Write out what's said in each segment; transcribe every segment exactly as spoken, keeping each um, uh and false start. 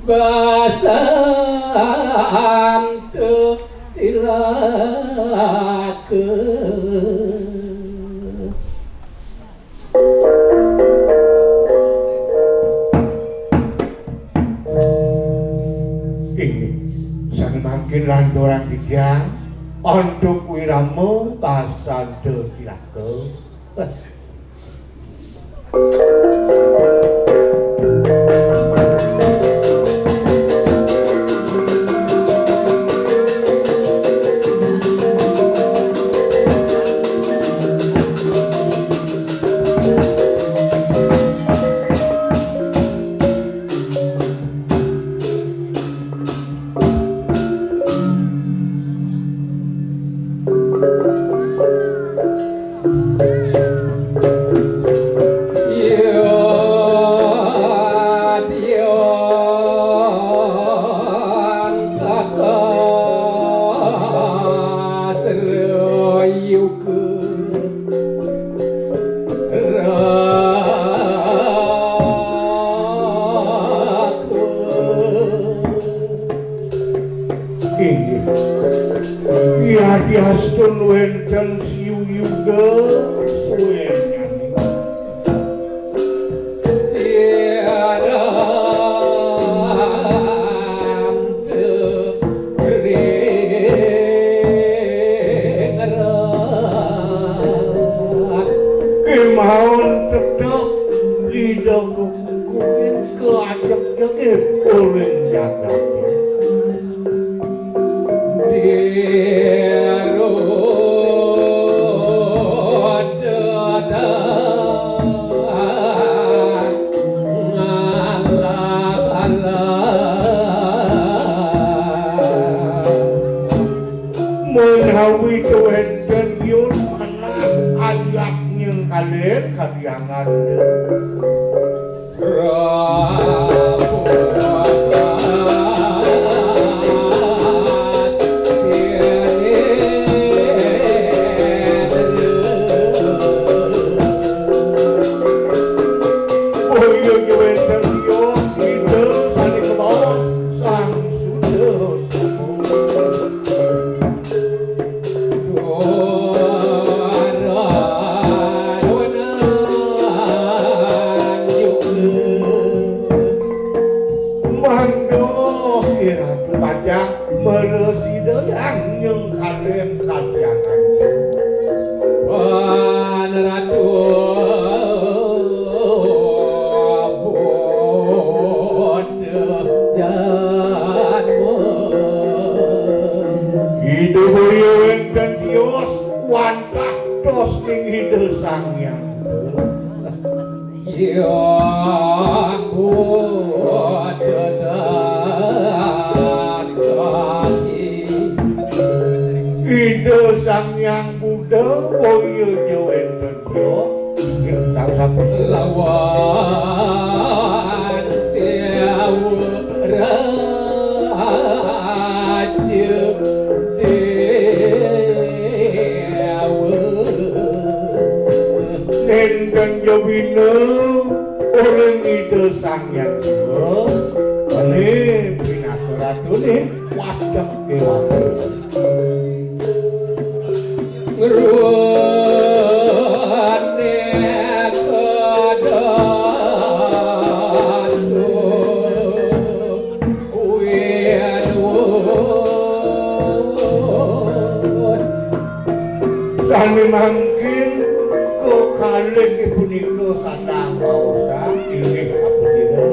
Basantu tilaka. Inggih, sané mangkin lanturang titiang antuk wirama Basantu tilaka. Inggih. Yadiastun wénten siu yuga suwényaning. Kémaon tetep Ida Kuwi kaajeg-jegé uling jagat. Menawi wénten yun manah ayat nyengkalin kadiangan. Mangda Ratu pacang mresidayang nyengkalin kadiangan. Wan Ratu Buddha Janma. Ida boya wénten tios wantah tos ning Ida Sang Hyang Buddha. Yang Buddha Daksaki. Ida Sang Hyang Buddha boya ja wénten tios. Inggih, sampun. Lawan Séwa Raja Déwa. Nénten ja bina uling Ida Sang Hyang Déwa, né pinaka ratuné Wadek Déwata. Ngrune kadatu win wun. Sané mangkin kekalih punika sandang maosan inggih abdina.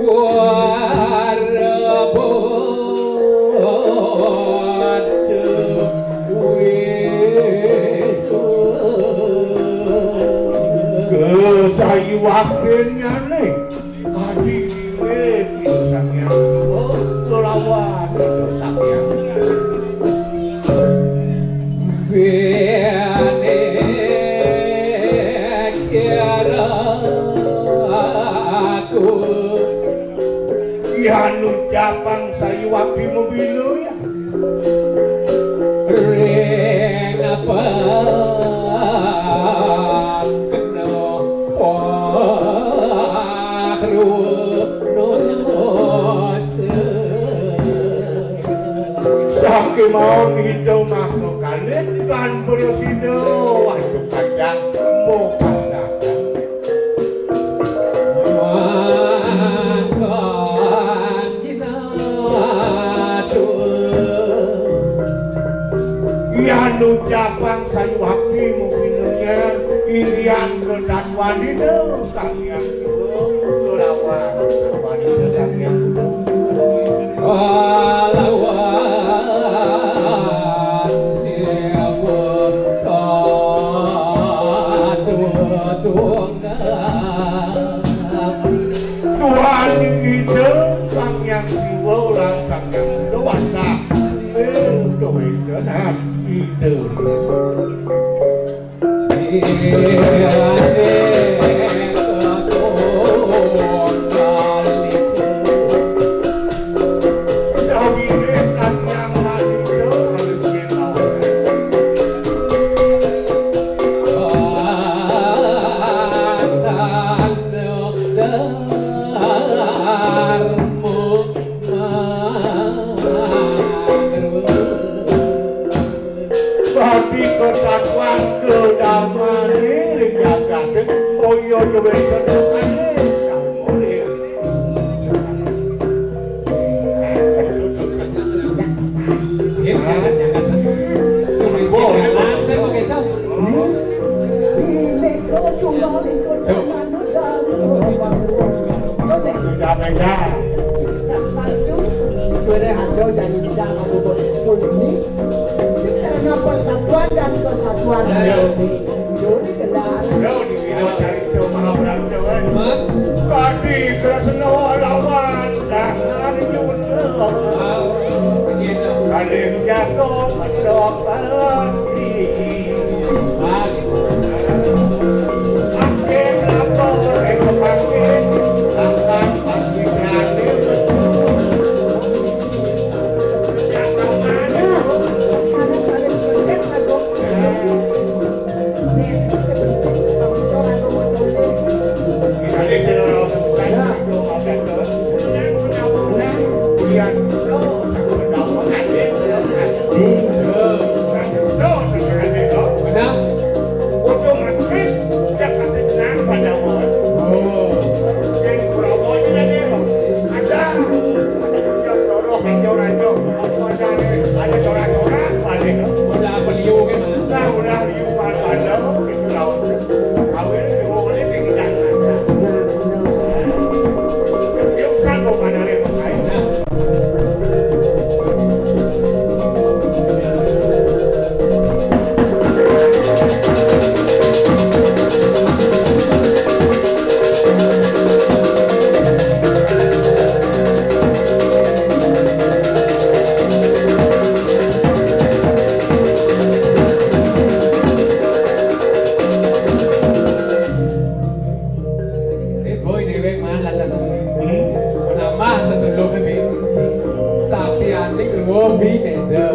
Wara Buddha Wisu. Kesayuwakennyane kadi wiwit Ida Sang Hyang Siwa kelawan Ida Sang Hyang Bene kira aku. Yan ucapang sayuwakti mabina ya. Ring apa kena wah ruh. Kemawon kita mangga kalih lan prasida wajib panjang mopasakan. Mangga kita Yan ucapan sayuwakti mupinengan kirian kedatwanina Sang Hyang Siwa kelawan wanita Sang Hyang Buddha. Kelawan Siwa Tunggal. Tuhan Ida Sang Hyang Siwa lan Sang Hyang Buddha wantah ing kawentenan Ida. Sawiris Sang Hyang Ida harus nyentak. Dadi kesatuan kedamaian ring jagaté, kaya ya wénten dosane. Beda-beda. Karena persatuan dan kesatuan. Iya. Ini gelar. Yo, di Wiro Carito Mahaprabda, eh. Hah? Tadi Kresna lawan Sang Arjuna. Ah, begitu. Kalih jago mendok bakti. Ah, gitu. Makin lapor, eh, makin langkah pasti berani. Jago mana? Ada saling pendek, jago. Ada corak-corak, paling. Udah beliau kan? Nah, udah liu, ada, gitu, lawan. Awin, oh, ini sing jangan. Nah, bener. Dia bukan mau pada repot, ayo. Nah. Sing boy dhewek mah lantas. Hmm? Menambah sesuluk ini. Saktianing ruwo bi beda.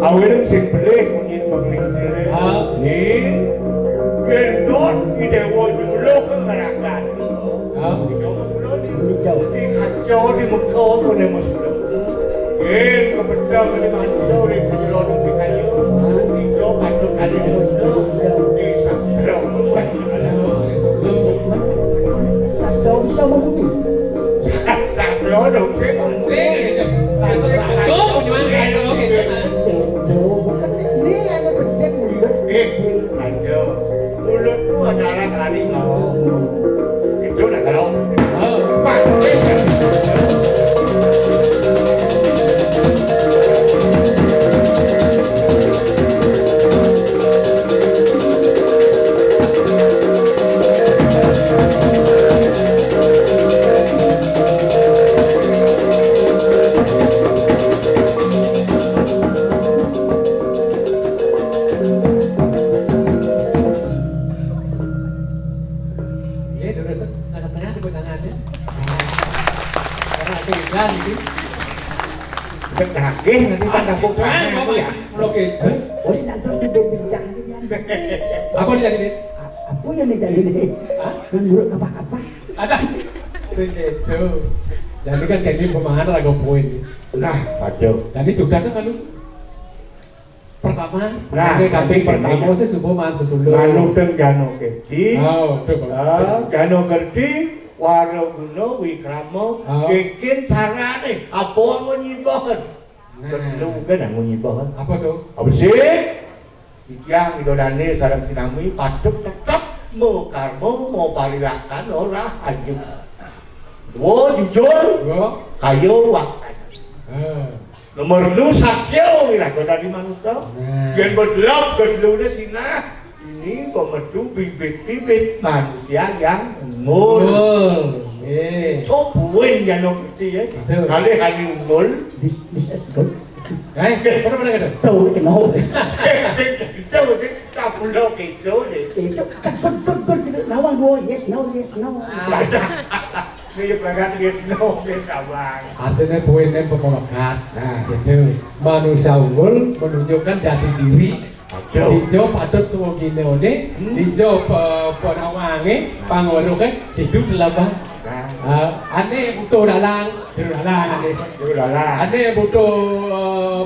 Awireng sing belih munyin penglingsire. Ha? Nggih. Gendot Ki Dewa nyuluh ke ngerangkat. Ha? Di Jawa Kulon. Di Jawa. Di Kaco, di Mekong, di Mesir. Yen kepedang di Mansur, di Sejero, di Kayu. Di Jawa, patut kali di Mesir. Di Sejero. Sastra bisa mengutip. Sastra dong, sih. Sastra dong, gimana? Itu, bukan ini yang penting, mulut. Eh, ayo. Mulutmu adalah kali ngomong. Itu nak kalau. Oh. Pak. Nggih, terus tengah-tengah tepuk tangan ya. Karena ada iklan ini. Nggih, nanti kan tepuk tangan ya. Kalau gitu. Oh, ini nanti udah bincang aja ya. Apa nih tadi nih? A-, apa yang nih tadi nih? Hah? Menurut apa-apa? Ada. Sing kejo. Jadi kan kayak gini pemahaman lagu poin. Nah, aduh. Jadi sudah kan anu pertama, nah, ini kambing pertama sih subuh man sesulur. Manudeng Jano Kerti. Oh, betul. Ah, Jano Kerti, Waro Guna, Wikrama, oh. Kekin carane, apa mau nyimbahan? Nah. Perlu kan aku nyimbahan. Apa tuh? Apa sih? Yang idodane sareng sinami patut tetep mau karma, mau parilakan ora ayu. Wo jujur, yo. Kayo wak. Eh. Nomor lu sakyo wiraga dari manusia. Nah. Yen bedlok bedlune sinah. Ini pemedu bibit-bibit manusia yang ngul. Ngul. Eh. Cobuin ya no putih ya. Betul. Kali hanya ngul. This, this is good. Eh, mana mana kata? Tahu kenal. Sing, sing, sing, sing, tak pulau gitu deh. Itu kan good, good, good, good. Nawang dua, yes, no, yes, no. Ah. Ini ya berangkat yes, no, yes, kawan. Artinya poinnya pemelekat. Nah, gitu. Manusia unggul menunjukkan jati diri. Aduh. Dijo patut semua gini one, hmm. Dijo pe, penawange, pangorok kan, tidur di labang. Nah. Ah, ane butuh dalang, tidur dalang ane. Tidur dalang. Ane butuh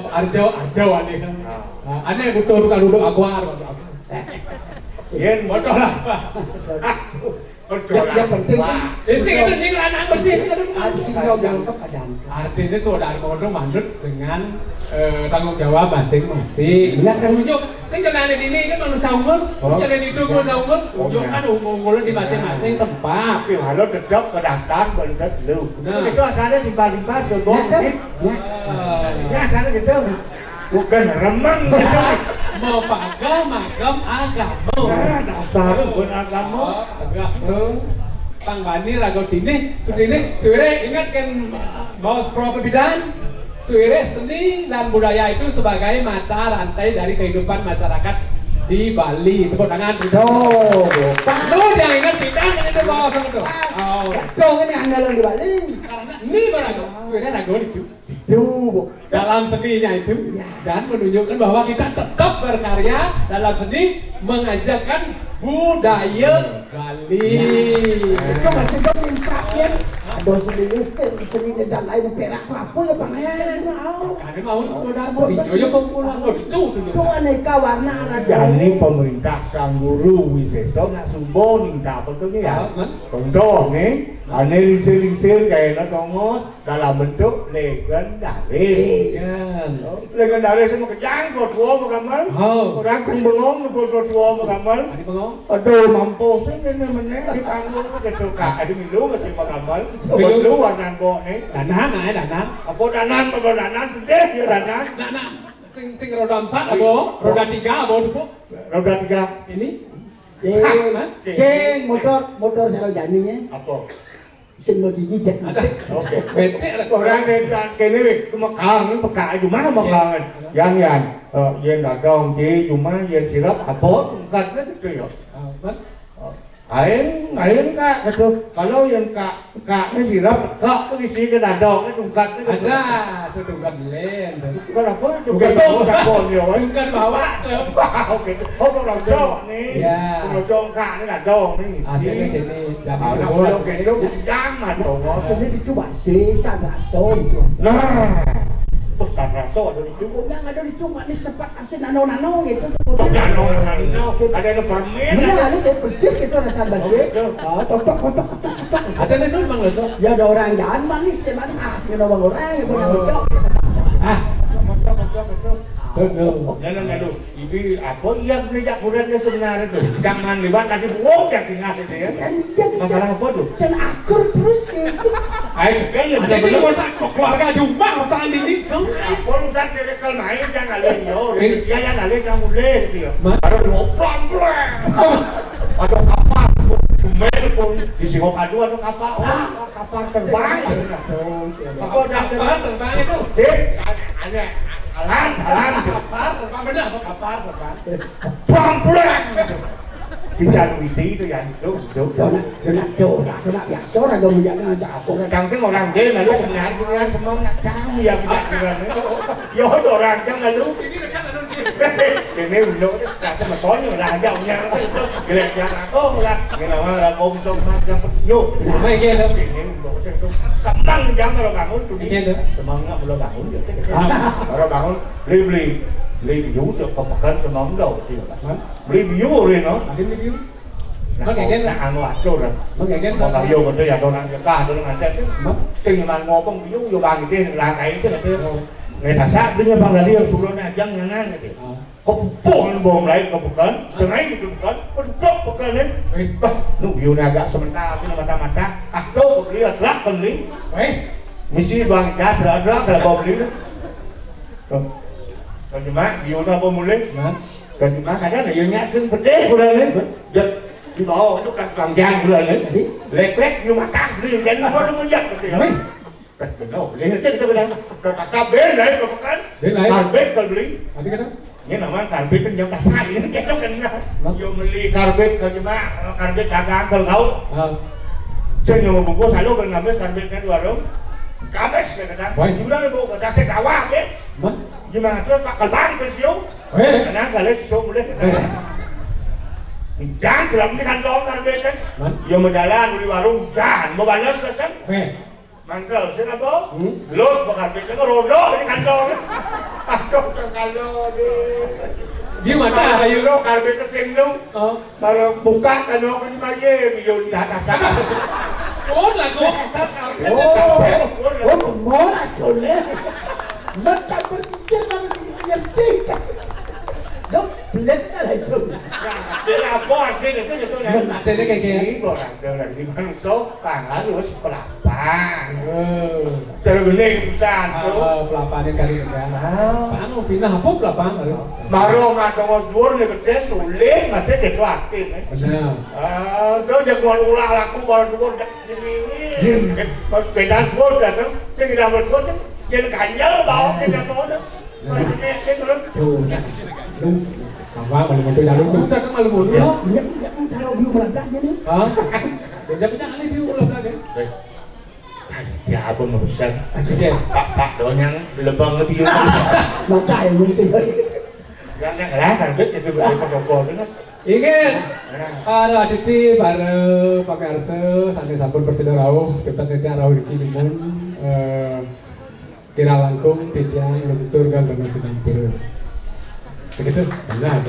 eh, arjo, arjo ane kan. Ah. Ah, ane butuh tukang duduk akuar, akuar. Yen bodoh lah. Yang, yang penting kan sing itu nying lanang bersih. Artinya saudara mau manut dengan eh, tanggung jawab masing-masing. Iya kan? Unjuk, sing kenane dini kan manusia unggul, oh. Sing kenane itu manusia unggul, oh, unjuk kan unggul-unggul di masing-masing tempat. Tapi halo tetap ke dasar, balik lu. Nah. Itu asalnya tiba-tiba sebelum. Ya, ya. Ini asalnya gitu. Bukan remang gitu. Mau pagam, agam, agamo. Nah, dasar pun agamo. Oh, agamo. Pang bani rago dini, sudini, suwire ingat kan bahwa pro perbedaan, suwire seni dan budaya itu sebagai mata rantai dari kehidupan masyarakat di Bali. Tepuk tangan. Tuh, tuh yang ingat kita kan itu bahwa itu. Oh. Tuh ini andalan di Bali. Karena ini barang suwire rago itu. Itu dalam seninya itu, ya. Dan menunjukkan bahwa kita tetap berkarya dalam seni mengajarkan budaya Bali. Ya. Itu masih dong minta ya. Ada seni itu, seni dan lain perak apa ya Pak? Ya. Ada mau modal mau dicoyok pulang itu tuh. Itu aneka warna ada. Jadi pemerintah sang guru wiseso nak sumbo minta apa tuh ya? Contoh nih, ane lingsir-lingsir kayak tongos, dalam bentuk legendaris. Iya. Oh, legendaris sama kejang, kok tua mau gambar? Oh. Orang kang bengong, kok tua mau gambar? Ada bengong? Aduh, mampus ini meneh di panggung gitu kak. Ada milu kecil mau gambar. Milu. Lu warna kok nih? Danan, eh danan. Apa danan, apa danan? Deh, ya danan. Nah, nah. Sing sing roda empat apa? Roda tiga apa dulu? Roda tiga. Ini? Sing, sing motor motor sarojani ya. Apa? Sing mau gigi jek. Ada. Oke. Betik ada. Orang dari kene weh, kemekangan pekak aja mah mekangan. Yang yang eh, yen dagang di rumah yen sirap apa tungkat gitu ya. Apa? Aing, aing kak gitu. Kalau yang kak kaknya sirap kak tuh isi ke dagang tungkat gitu. Ada, tuh tungkat lain. Bukan apa itu? Bukan kacang ya, Wan? Bukan bawak tuh. Oke. Oh, kalau jok nih. Ya. Kalau jongkak nih nggak dong nih. Ada nih ini jam. Kalau jok itu jangan dong. Ini dicoba sih, sandraso itu. Nah, tuh sandraso ada di itu. Yang ada di itu manis sepat asin nano-nano gitu. Nano-nano. Ada ada permen. Benar, ada persis gitu rasa basi. Oh, totok, totok, totok, totok. Ada nih, Mang, tuh. Ya ada orang jalan manis, ya manis. Kena bang orang yang punya bocok. Ah. Betul. Jangan aduh. Ini apa iya beli jakuran dia sebenarnya tuh. Jangan lewat tadi buang yang tinggal itu ya. Masalah apa tuh? Dan akur terus ya. Ayo kan ya benar-benar kok keluarga jumpa bertahan di situ. Apa lu kan direkal main jangan lagi yo. Dia yang lagi kamu deh gitu ya. Baru dioprang. Ada kapal, kumel pun di singok aduh ada kapal. Kapal terbang. Apa udah kapal terbang itu? Sip, ada jalan, jalan. Kapal terbang benar, kapal terbang. Bang pulang. Bisa duit itu ya, itu, itu. Dona, dona, dona, dona, biasa orang gak punya kan ada apa kan. Yang penting orang dia lalu sebenarnya punya semua nak tahu ya punya kurang itu. Ya orang yang lalu. Ini dekat lalu dia. Kene unduk, rasa metonyo lah, jauhnya. Gelek jang aku lah. Ngene mah lah, konsum mah, yang petunjuk. Apa iki, Dok? Kene unduk, itu seneng jang kalau bangun tuh. Iki, Dok. Semangat kalau bangun, ya. Ah. Kalau bangun, beli, beli. Beli juga, kepekan semangat, gitu. Hah? Beli biu, Rin, no? Ada beli biu? Nah, Bang Gegen, nah, anu atur. Bang Gegen, Bang Karyo, betul ya, orang Jekah, orang Aceh tuh. Bang? Sing nyeman ngomong, biu, yo bangkit, ngelantai itu, gitu. Oh. Nggak, tak sah, dia Bang Karyo, turun aja, ngangan, gitu. Oh. Kepung, bom lain, kebukan, tengah itu bukan, pedok bukan, eh. Eh. Bah, nu, biu agak sementara, aku mata-mata, aku beli, telah beli. Eh. Misi Bang Jas, ada, ada, kalau beli. Tuh. Kalau cuma, biu apa mulai? Nah. Kan cuma kadang ya nyak sing pedih kurang ni. Dia di bawah tu kan panjang kurang ni. Jadi? Lek-lek you makan beli kan apa tu menjak tu ya. Weh. Kan benar, beli sih kita bilang. Terpaksa beli lah itu kan. Beli lah. Karbit kan beli. Nanti kata? Ini nama karbit kan jam dasar ini kita kan. Hah? You beli karbit kan cuma karbit dagang kalau kau. Ah. Saya nyawa bungkus lalu kan ngambil karbit kan warung. Kabes kan kata. Wah. Sudah bau kata saya kawah ya. Hah? Gimana tu Pak Kalbang ke siu? Eh. Kenapa kalau siu boleh? Eh. Jangan dalam ni kantong karbit kan. Man? Yo berjalan di warung, jangan mau balas kan. Eh. Mangkel, sing apa? Hmm? Los bakal kita rodo di kantong. Aduh, kalau di. Di mana? Ayo lo karbit ke sing lu. Oh. Kalau buka kan aku ni maye, yo di atas sana. Oh, lagu. Oh, oh, kemana tu ni? Macam berpikir kan yang tinggi. Dok, belit dah langsung. Dia apa artinya tu, tu, tu? Nah, artinya kayak gini. Ini orang tu lagi manusia, harus pelapang. Oh. Terus beli urusan tu. Ah, pelapangnya kali ini kan. Ah. Anu, pindah apa pelapang harus? Maro mas sama dua ni betul, sulit masih dia tu aktif, eh. Benar. Ah, tu dia keluar ulah aku baru dua dah sini. Beda suara dah tu. Saya tidak berbuat, dia ganjal bawa kita tu dah. Tuh, nah. Lu, apa malu mundur lalu tuh? Udah kan malu mundur. Ya, ya, ya, kan cara view meledaknya nih. Hah? Jangan-jangan alih view ulah belakang. Eh, ya apa merusak? Oke. Pak, Pak Donyang lebang lebih. Mata yang mungkin. Yang yang lah, kan itu betul protokol dengan. Inggih. Nah. Para aditi, para pamirsa, sané sampun prasida rauh, kita tidak rauh iki nyuwun, eh, Kira langkung titiang lungsur kagem sinampura. Begitu? Benar.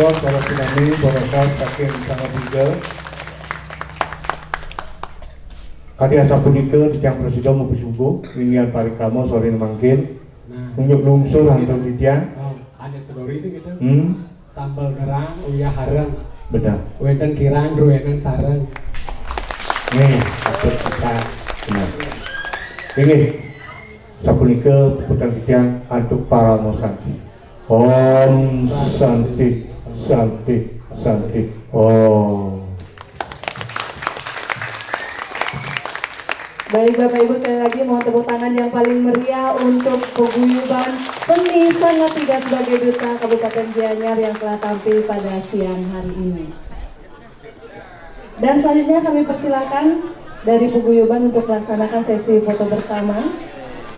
Para sinami, para rekan saking Sanggar Tiga. Kadi asapunika titiang prasida mapasungguh ninggiang parikrama sorene mangkin. Nah. Unjuk lungsur antuk titiang. Oh, ada sedori sih gitu. Hmm. Sambal gerang, uyah hareng. Benar. Wénten kirang, druénen sareng. Nih, patut kita. Benar. Inggih, sapunika puputang titiang antuk parama santi. Om Santi, Santi, Santi, Om. Baik, Bapak Ibu, sekali lagi mohon tepuk tangan yang paling meriah untuk paguyuban seni Sanggar Tiga sebagai duta Kabupaten Gianyar yang telah tampil pada siang hari ini. Dan selanjutnya kami persilakan dari paguyuban untuk melaksanakan sesi foto bersama.